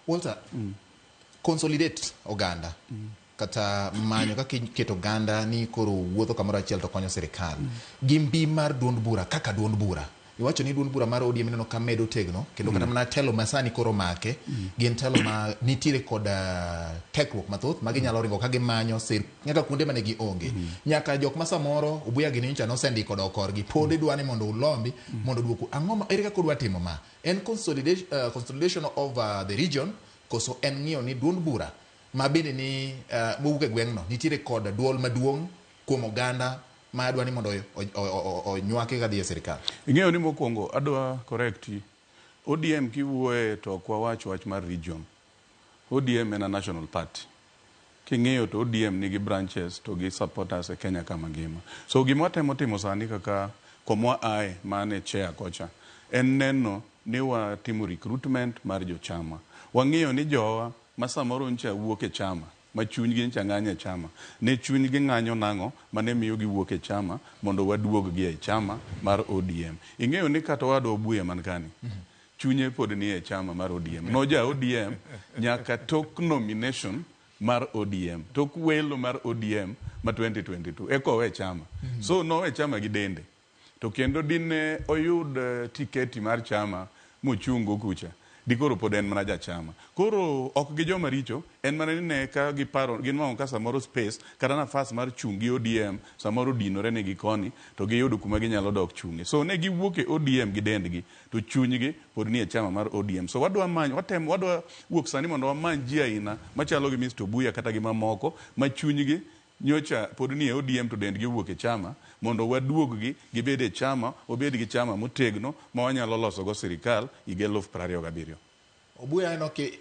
Walter, consolidate oganda kata manyo kaka iketo oganda ni koro wuotho kamoro achiel to konyo sirikal gi mbi mar duond bura kaka duond bura. Iwacho ni duond bura mar ODM ineno ka medo tegno kendo kata mana telo ma sani koro make gin telo ma nitiere kod tekruok mathoth ma ginyalo ringo ka gimanyo sir nyaka kuonde mane gionge. Nyaka jok ma samoro Obuya gini nyocha nosendiko dok korgi pod idwa ni mondo ulombi mondo oduoku. Ang'o ma ere kaka udwa timo ma? En consolidation of the region koso en ng'iyo ni duond bura ma bende ni mowuok e gweng'no nitiere kod duol maduong' kuom oganda ma dwa ni mondo onywake kadhi e sirikal? Ing'eyo ni mokwongo adwa correct ODM kiwuoye to ok wawach wach mar region. ODM en a national party. King'iyo to ODM nigi branches to gi supporters e Kenya kama ngima. So gima watemo timo sani kaka komwa ae mane chair kocha en neno ni watimo recruitment mar jochama. Wang'iyo ni jowa ma samoro ncha wuok e chama ma chunygi ncha ng'anyo e chama ne chunygi ng'anyo nang'o mane miyo giwuok e chama mondo waduog gi e chama mar ODM. Ing'eyo ni kata owadwa Obuya man kani chunye pod ni e chama mar ODM. Noja ODM nyaka tok nomination mar ODM, tok welo mar ODM ma 2022 eka owe chama. So nowe chama gi dende. To kendo dine oyud tiketi mar chama mochung' go kucha, dikoro pod en mana jachama. Koro ok gi joma richo, en mana ni ne ka giparo ginwang'o ka samoro space kata nafas mar chung' gi ODM samoro odinore negi koni to giyudo kuma ginyalo dok chung'e. So ne giwuok e ODM gi dendgi to chunygi pod nie chama mar ODM. So wadwa manyo, watem, wadwa wuok sani mondo wamany ji aina machalo gi Mr. Obuya kata gi mamoko ma chunygi nyocha pod nie ODM to dendgi owuok e chama mondo waduog gi gibed e chama, wabed gi chama motegno ma wanyalo loso go sirikal higa 2027. Obuya aneno ki